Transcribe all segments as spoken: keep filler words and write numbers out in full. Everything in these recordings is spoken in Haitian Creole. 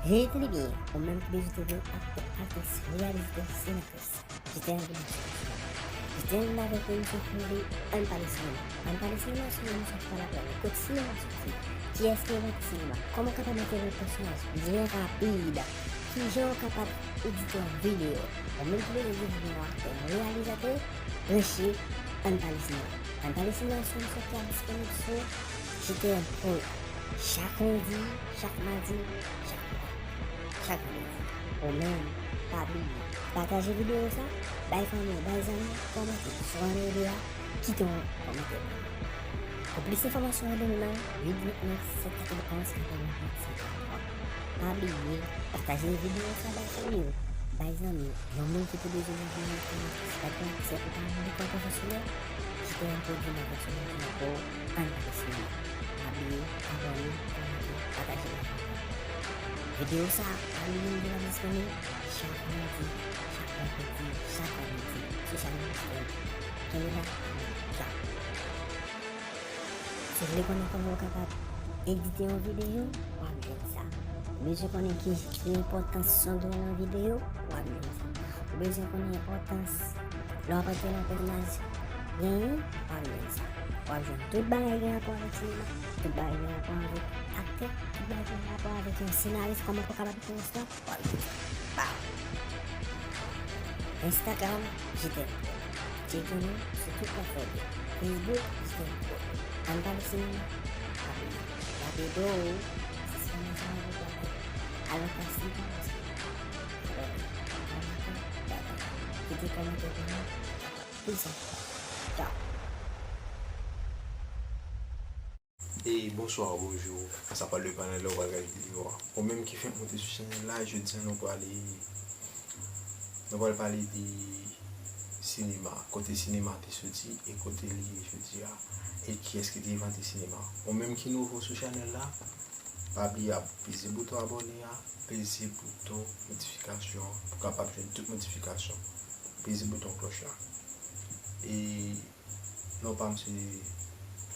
Rete byen, ou menm ki bezwen twouve aktè, aktris, reyalizatè, senatris. Jete yon videyo sou YouTube. Jete yon videyo avèk yon emisyon ki rele Ann Pale Sinema. Ann Pale Sinema se yon emisyon ki pale avèk nou. Kot sinema soti? Kiyès ki envante sinema? Kòman w kapab enterese pèsonaj byen rapid? Kijan w kapab edite yon videyo? Ou menm ki bezwen devni yon aktè, yon reyalizatè, branche Ann Pale Sinema. Ann Pale Sinema se yon emisyon ki ap disponib sou J T N Pro. Chak lendi, chak madi, chak, chak vandredi. Ou menm, pa bliye, pataje videyo sa, bay fanmi w, bay zanmi w, kòmante. Si w renmen ide a, kite yon kòmantè pou nou. Pou plis enfòmasyon, rele nou nan uit uit nèf sèt katrevenn onz katrevenn vennsenk. Pa bliye, pataje videyo sa bay fanmi w, bay zanmi w. Yon moun ki te bezwen devni yon aktè, aktris, pa gen aksè pou pa yon lekòl pwofesyonèl, J T N Pro di n avèk sou J T N Pro, ann pale sinema. Pa bliye abòne, kòmante, pataje videyo. Videyo sa a, pa bliye l ap disponib chak lendi, chak vandredi, chak vandredi sou chanèl J T N. Kenbe la, tchao. Si w vle konnen kòman w kapab edite yon videyo, w ap jwenn sa. Ou bezwen konnen ki, ki enpòtans son dwe nan videyo, w ap jwenn sa. Ou bezwen konnen enpòtans lè w ap antre nan pèsonaj genyen, w ap jwenn sa. W ap jwenn tout bagay gen rapò avèk sinema, tout bagay gen rapò avèk aktè, tout bagay gen rapò avèk yon senaris, kòman pou w kapab fè yon istwa. Instagram, J T N Pro. Tcheke nou sou tout platfòm yo. Facebook, J T N Pro. Ann pale sinema. Pa bliye, tape do, sispann ansanm avèk la. Alò, pase konsa. Abòne, kòmante, pataje. Kite kòmantè pou nou. Peace out. Tchao. E bonswa, bonjou. Sa pral depann nan lè w pral gade videyo a. Ou menm ki fenk monte sou chanèl la, jodi a nou prale, nou pral pale de sinema, kote sinema te soti e kote li ye jodi a, e kiyès ki te envante sinema. Ou menm ki nouvo sou chanèl la, pa bliye ap peze bouton abòne a, peze bouton notifikasyon an pou w kapab jwenn tout notifikasyon. Peze bouton klòch la. E Non pa m se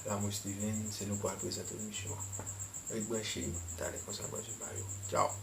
Lamour Steven, se nou pral prezante emisyon an. Ret branche, talè konsa pral swiv ba yo. Tchao.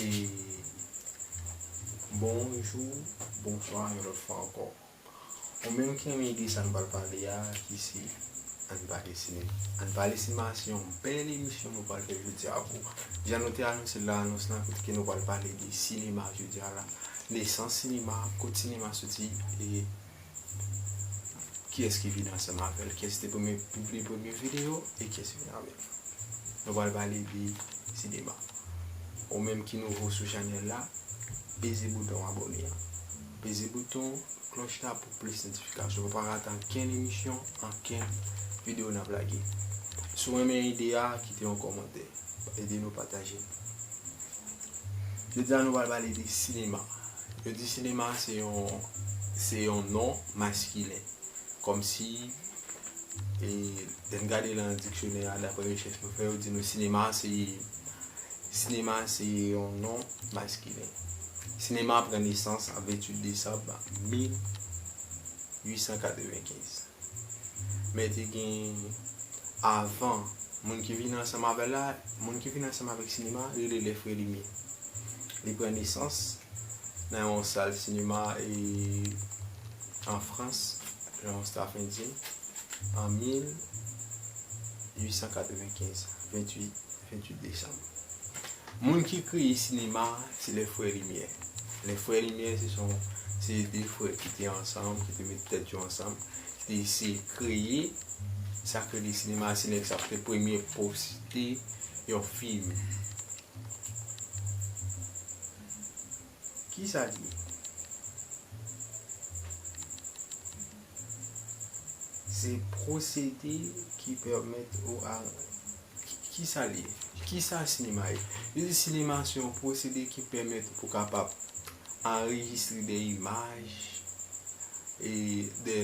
E bonjou, bonswa yon lòt fwa ankò. Ou menm ki renmen ide sa n pral pale a, ki se Ann Pale Sinema. Ann Pale Sinema se yon bèl emisyon nou pral fè jodi a pou ou. Jan nou te anonse l nan anons lan, kote ke nou pral pale de sinema jodi a la. Nesans sinema, kot sinema soti, e kiyès ki vin ansanm avè l, kiyès te premye pibliye premye videyo, e kiyès vin avè l. Nou pral pale de sinema. Ou menm ki nouvo sou chanèl la, peze bouton abòne a. Peze bouton klòch la pou plis notifikasyon. Pou pa rate ankenn emisyon, ankenn videyo n ap lage. Si w renmen ide a, kite yon kòmantè. Ede nou pataje l. Jodi a nou pral pale de sinema. Yo di sinema se yon, se yon non maskilen. Kòmsi, e, lè n gade nan diksyonè a, daprè rechèch nou fè, yo di nou sinema se, sinema se yon non maskilen. Sinema pran nesans a venntuit desanm mil uitsan katrevenkenz. Men te gen avan, moun ki vin ansanm avè l la, moun ki vin ansanm avèk sinema, rele lè frè limyè. Li pran nesans nan yon sal sinema e an Frans, nan yon staff endyen, an mil uit san katrevenkenz, venntuit, venntuit desanm. Moun ki kreye sinema, se lè frè limyè. Lè frè limyè, se son, se de frè ki te ansanm, ki te met tèt yo ansanm, ki te eseye kreye sa k rele sinema. Se nèg sa ki te premye posite yon fim. Kisa l ye? Se pwosede ki pèmèt ou a, ki, kisa l ye? Kisa sinema ye? Yo di sinema se yon pwosede ki pèmèt ou kapab anrejistre de imaj e de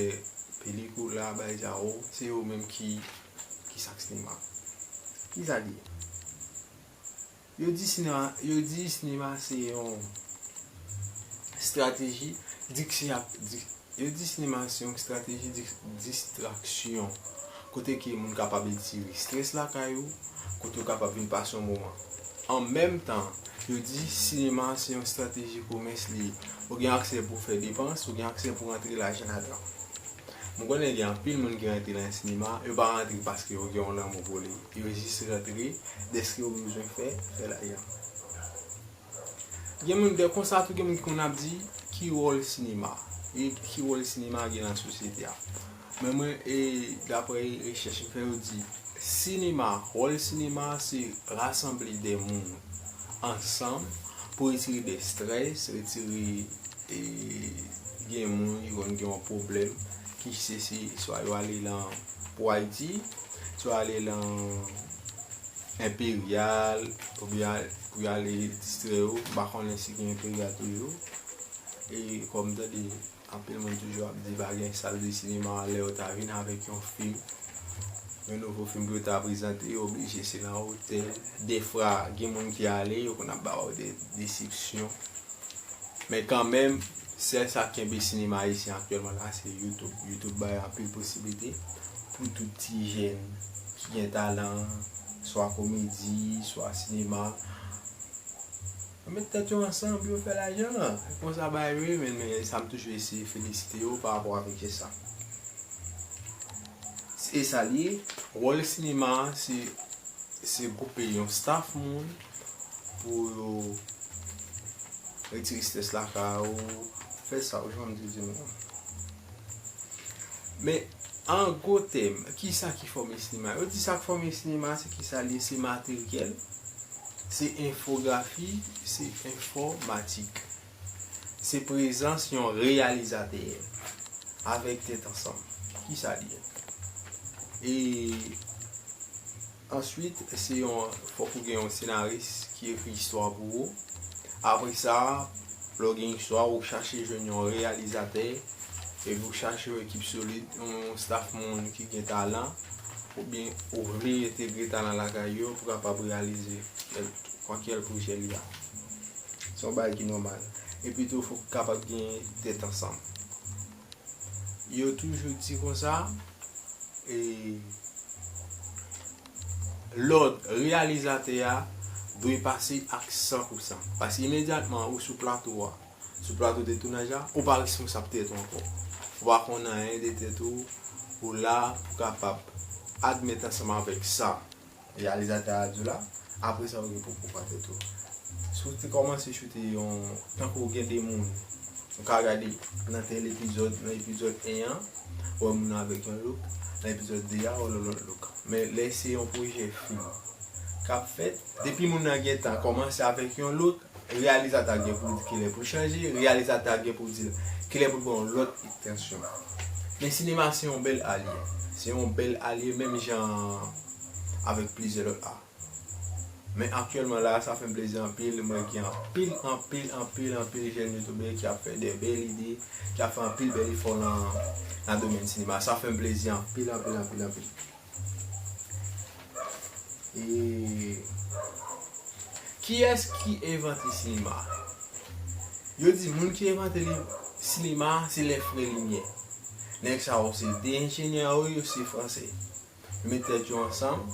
pelikoula, bagay sa yo, se yo menm ki, ki sa k sinema. Kisa l ye? Yo di sinema, yo di sinema se yon estrateji diksya-, di-, yo di sinema se yon estrateji di-, distraksyon, kote ke moun kapab etire strès lakay ou, kote ou kapab vin pase yon moman. An menm tan, yo di sinema se yon estrateji komès li ye. Ou gen aksè pou fè depans, ou gen aksè pou rantre lajan ladan. Mwen konnen gen anpil moun ki rantre nan sinema, yo pa rantre paske yo gen yon lanmou pou li. Yo jis rantre dèske yo bezwen fè, fè lajan. Gen moun, de konsa tou, gen moun ki konn ap di, ki wòl sinema? E ki wòl sinema gen nan sosyete a? Men mwen, e daprè rechèch m fè, yo di, sinema, wòl sinema se rasanble de moun ansanm pou retire de strès, retire, e gen moun ki konn gen yon pwoblèm, ki se, se swa yo ale nan, pou Ayiti, swa ale nan Enperyal, oubyen al-, pou y ale distrè yo, m pa konnen si gen Enperyal toujou. E kòm m tande anpil moun toujou ap di pa gen sal de sinema, lè yo ta vin avèk yon fim, yon nouvo fim pou yo ta prezante, yo oblije se nan otèl. Defwa, gen moun ki ale, yo konn ap ba w de desepsyon. Men kanmenm, sèl sa k kenbe sinema ayisyen aktyèlman la, se YouTube. YouTube bay anpil posiblite pou tout ti jèn ki gen talan, swa komedi, swa sinema. Yo met tèt yo ansanm pou yo fè lajan. Konsa bagay yo ye, men, men sa m toujou eseye felisite yo pa rapò avèk sa. E sa l ye, wòl sinema a, se, se gwoupe yon staff moun pou yo retire strès lakay ou, fè sa, ou jan m te di nou an. Men, an gwo tèm, kisa ki fòme sinema? Yo di sa k fòme sinema, se kisa l ye? Se materyèl, se enfografi, se enfòmatik. Se prezans yon reyalizatè avèk tèt ansanm. Kisa l ye? E answit, se yon, fòk ou gen yon senaris ki ekri istwa pou ou. Apre sa, lè w gen istwa, ou chache jwenn yon reyalizatè, epi ou chache yon ekip solid, yon staff moun ki gen talan, oubyen ou vle entegre talan lakay yo pou kapab reyalize kèl-, kwa kèl pwojè li a. Se yon bagay ki nòmal. Epi tou, fòk ou kapab gen tèt ansanm. Yo toujou di konsa, e, lòd reyalizatè a dwe pase ak san pou san. Paske imedyatman ou sou plato a, sou plato de tounaj la, ou pa responsab tèt ou ankò. Ou pa konn anyen de tèt ou, ou la pou kapab admèt ansanm avèk sa reyalizatè a di w la, apre sa ou gen pou pwopwa tèt ou. Si w te kòmanse choute yon, tankou w gen de moun, ou ka gade nan tèl epizòd, nan epizòd en an, ou wè moun nan avèk yon look, nan epizòd de a, ou wè lòt look. Men lè se yon pwojè fim k ap fèt, depi moun nan gentan kòmanse avèk yon look, reyalizatè a gen pou l di kilè pou l chanje, reyalizatè a gen pou l di l kilè pou l pran yon lòt entansyon. Men sinema se yon bèl alye. Se yon bèl alye menm jan avèk plizyè lòt a. Men aktyèlman la, sa fè m plezi anpil. Mwen gen anpil, anpil, anpil, anpil jèn youtubè ki ap fè de bèl ide, ki ap fè anpil bèl efò nan, nan domèn sinema. Sa fè m plezi anpil, anpil, anpil, anpil. E kiyès ki envante sinema? Yo di moun ki envante li, sinema, se lè frè limyè. Nèg sa yo se de enjenyè, wi, yo se franse. Yo met tèt yo ansanm.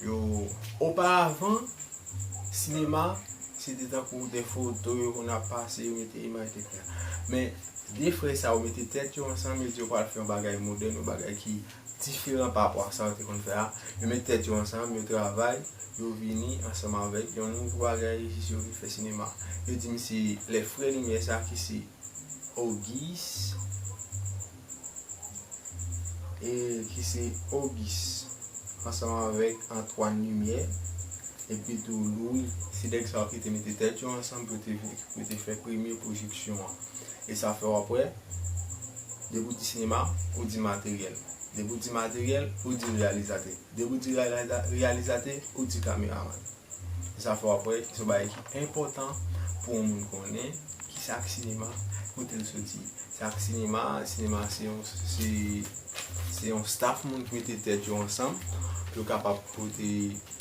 Yo, oparavan, sinema, se te tankou de foto yo konn ap pase, yo mete imaj, etsetera. Men, de frè sa yo mete tèt yo ansanm, yo di yo pral fè yon bagay modèn, yon bagay ki diferan pa rapò a sa yo te konn fè a. Yo met tèt yo ansanm, yo travay, yo vini ansanm avèk yon nouvo bagay, jis yo vin fè sinema. Yo di m se lè frè limyè sa ki se Auguste, e ki se Auguste, ansanm avèk Antoine Lumière, epi tou Louis. Se nèg sa yo ki te mete tèt yo ansanm pou te, pou te fè premye pwojeksyon an. E sa fè w ap wè, depi w di sinema, ou di materyèl. Depi w di materyèl, ou di reyalizatè. Depi w di reyaliza-, reyalizatè, ou di kameramann. E sa fè w ap wè, se yon bagay ki enpòtan pou yon moun konnen kisa k sinema, kote l soti. Sa k sinema, sinema se yon, se, se yon staff moun ki mete tèt yo ansanm pou yo kapab pote,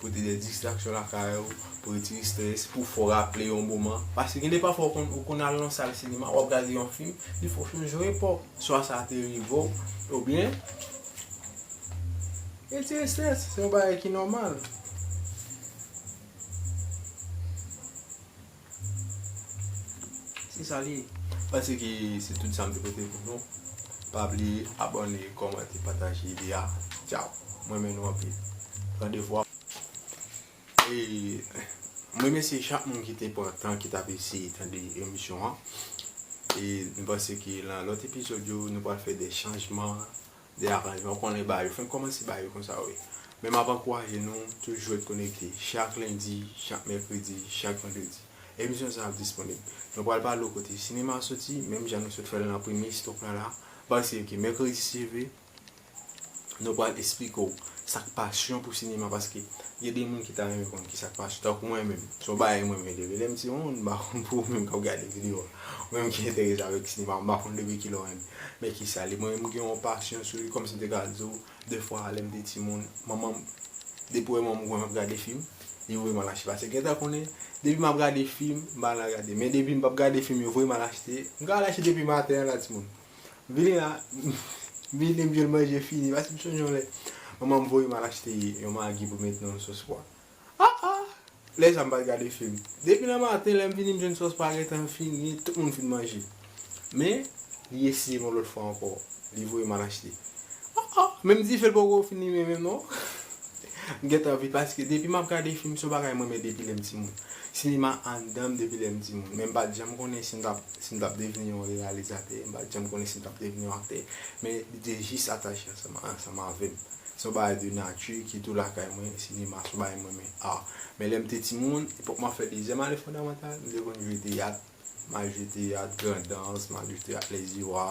pote de distraksyon lakay ou, pou retire strès, pou fè w raple yon moman. Paske gen de pafwa ou konn, ou konn al nan sal sinema, w ap gade yon fim, li fè w chonje yon epòk. Swa sa te rive w, oubyen retire strès, se yon bagay ki nòmal. Se sa li ye. Panse ke se tout sa m te pote pou nou. Pa bliye abòne, kòmante, pataje videyo a. Tchao. Mwen renmen nou anpil. Randevou a. E, m remèsye chak moun ki te pran tan, ki t ap eseye tande emisyon an. E m panse ke nan lòt epizòd yo, nou pral fè de chanjman, de aranjman. Ou konnen bagay yo, fenk kòmanse bagay yo konsa, wi. Men m ap ankouraje nou toujou ret konekte. Chak lendi, chak mèkredi, chak vandredi. Emisyon sa ap disponib. Nou pral pale w kote sinema soti, menm jan nou sot fè l nan premye stok la la. Panse ke mèkredi se ve, nou pral esplike w sa k pasyon pou sinema, paske gen de moun ki ta renmen konn kisa k pasyon. Tankou mwen menm, se yon bagay mwen renmen depi lè m ti moun, m pa konn pou ou menm k ap gade videyo a. Ou menm ki enterese avèk sinema, m pa konn depi kilè w renmen. Men kisa li, mwen menm m gen yon pasyon sou li, kòmsi m te ka di w, de fwa lè m te timoun, manman m, depi w wè manman m ap gade fim, li voye m al achte. Paske gentan konnen, depi m ap gade fim, m pa al gade. Men depi m p ap gade fim, yo voye m al achte. M ka al achte depi maten an la, timoun. Vini la, vini m jwenn manje fini. Paske m sonje yon lè, manman m voye m al achte yon magi pou met nan yon sòs pwa. Ah, ah! Lè sa m pa t gade fim. Depi nan maten, lè m vini, m jwenn sòs pwa gentan fini, tout moun fin manje. Men, li eseye m yon lòt fwa ankò. Li voye m al achte. Ah, ah! Menm dife l poko fin limen menm non. M gentan anvi paske depi m ap gade fim, se yon bagay mwen renmen depi lè m timoun. Sinema anndan m depi lè m timoun. Men m pa t janm konnen si m t ap, si m t ap devni yon reyalizatè. M pa t janm konnen si m t ap devni yon aktè. Men li te jis atache ansanm, ansanm avè m. Se yon bagay de nati ki tou lakay mwen, sinema, se yon bagay mwen renmen. Ah, men lè m te timoun, epòk m ap fè dezyèm ane fondamantal, m te konn jwe teyat. M al jwe teyat Grandans, m al jwe teyat Lèziwa,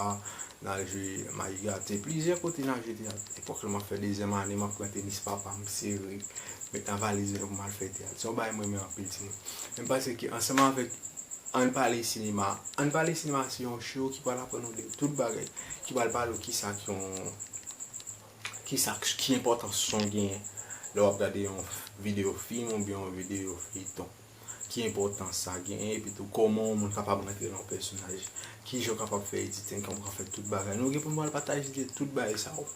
n al jwe Mayi Gate, plizyè kote n al jwe teyat. Epòk la m ap fè dezyèm ane, m ap pran tenis papa m sere, met nan valiz mwen pou m al fè teyat. Se yon bagay mwen renmen anpil, timoun. Men m panse ke ansanm avèk Ann Pale Sinema, Ann Pale Sinema se yon show ki pral aprann ou de tout bagay, ki pral pale w kisa k yon, kisa k, ki enpòtans son genyen lè w ap gade yon videyo fim oubyen yon videyo feyton. Ki enpòtans sa genyen, epi tou kòman yon moun kapab rantre nan yon pèsonaj, kijan w kapab fè editing, kòman w ka fè tout bagay. Nou gen pou nou al pataje de tout bagay sa yo.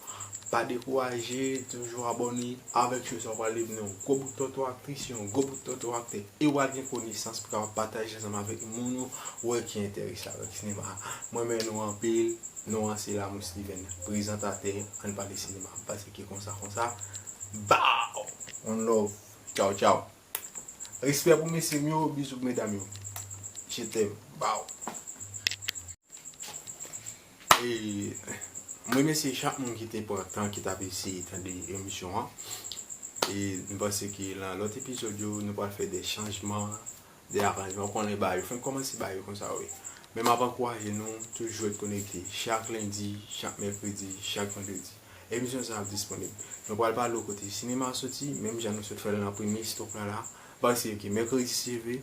Pa dekouraje, toujou abòne avèk show sa, w pral devni yon gwo bout tonton aktris, yon gwo bout tonton aktè, e w pral gen konesans pou kapab pataje ansanm avèk moun ou wè ki enterese avèk sinema. Mwen renmen nou anpil, non an se Lamour Steven, prezantatè Ann Pale Sinema. M panse ke konsa, konsa. Bow! One love. Tchao, tchao. Respè pou mesye m yo, bizou pou medam yo. Je t'aime. Bow. E, m remèsye chak moun ki te pran tan, ki t ap eseye tande emisyon an. E m panse ke nan lòt epizòd yo, nou pral fè de chanjman, de aranjman. Ou konnen bagay yo, fenk kòmanse bagay yo konsa, wi. Men m ap ankouraje nou toujou ret konekte. Chak lendi, chak mèkredi, chak vandredi. Emisyon sa ap disponib. Nou pral pale w kote sinema soti, menm jan nou sot fè l nan premye stok la la. Panse ke mèkredi se ve,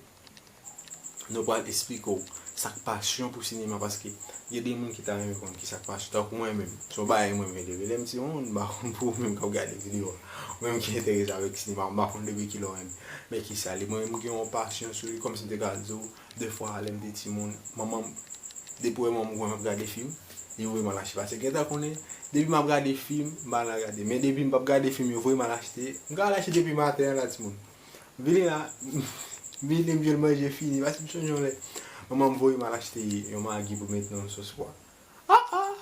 nou pral esplike w sa k pasyon pou sinema, paske gen de moun ki ta renmen konn kisa k pasyon. Tankou mwen menm, se yon bagay mwen renmen depi lè m ti moun, m pa konn pou ou menm k ap gade videyo a. Ou menm ki enterese avèk sinema, m pa konn depi kilè w renmen. Men kisa li, mwen menm m gen yon pasyon sou li, kòmsi m te ka di w, de fwa lè m te timoun, manman m, depi w wè manman m ap gade fim, Yo voye m al achte. Paske gentan konnen, depi m ap gade fim, m pa nan gade. Men depi m p ap gade fim, yo voye m al achte. M ka al achte depi maten an la, timoun. M vini la, m vini m jwenn manje fini. Paske m sonje yon lè, manman m voye m al achte yon magi pou met nan yon sòs pwa. Ah, ah!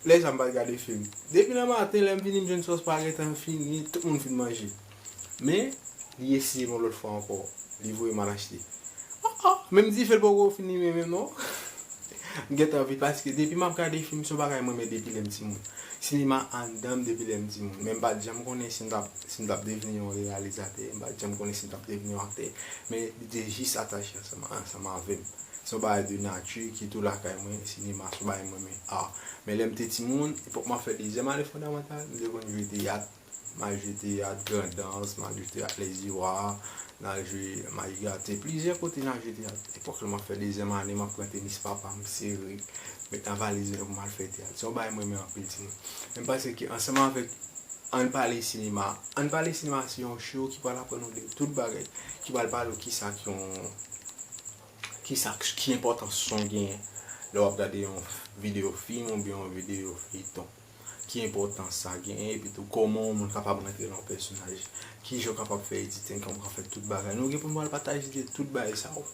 Lè sa m pa t gade fim. Depi nan maten, lè m vini, m jwenn sòs pwa gentan fini, tout moun fin manje. Men, li eseye m yon lòt fwa ankò. Li voye m al achte. Ah, ah! Menm dife l poko fin limen menm non. M gentan anvi, paske depi m ap gade fim, se yon bagay mwen renmen depi lè m timoun. Sinema anndan m depi lè m timoun. Men m pa t janm konnen si m t ap, si m t ap devni yon reyalizatè, m pa t janm konnen si m t ap devni yon aktè. Men li te jis atache ansanm, ansanm avè m. Se yon bagay de nati ki tou lakay mwen, sinema se yon bagay mwen renmen. Ah, men lè m te timoun, epòk m ap fè dezyèm ane fondamantal, m te konn jwe teyat. M al jwe teyat Grandans, m al jwe teyat Lèziwa, n al jwe, m al jwe plizyè kote n al jwe teyat. Epòk la m ap fè dezyèm ane, m ap pran tenis papa m sere, met nan valiz mwen pou m al fè teyat. Se yon bagay mwen renmen anpil timoun. Men m panse ke ansanm avèk Ann Pale Sinema, Ann Pale Sinema se yon show ki pral aprann ou de tout bagay, ki pral pale w kisa ki yon, kisa ki enpòtans son genyen lè w ap gade yon videyo fim oubyen yon videyo feyton. Ki enpòtans sa genyen, epi tou kòman yon moun kapab rantre nan yon pèsonaj, kijan w kapab fè editing, kòman w ka fè tout bagay. Nou gen pou nou al pataje de tout bagay sa yo.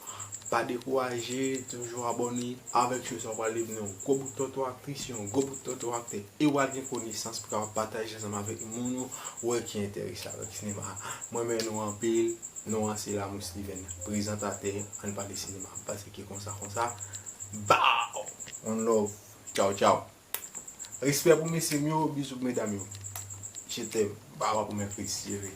Pa dekouraje, toujou abòne. Avèk show sa, w pral devni yon gwo bout tonton aktris, yon gwo bout tonton aktè. E w pral gen konesans pou kapab pataje ansanm avèk moun ou wè ki enterese avèk sinema. Mwen renmen nou anpil. Non an se Lamour Steven, prezantatè Ann Pale Sinema. M panse ke konsa, konsa. Bow! One love. Tchaw, tchaw. Respè pou mesye m yo, bizou pou medam yo. Je t'aime. Baba pou mèkredi, si Dye vle.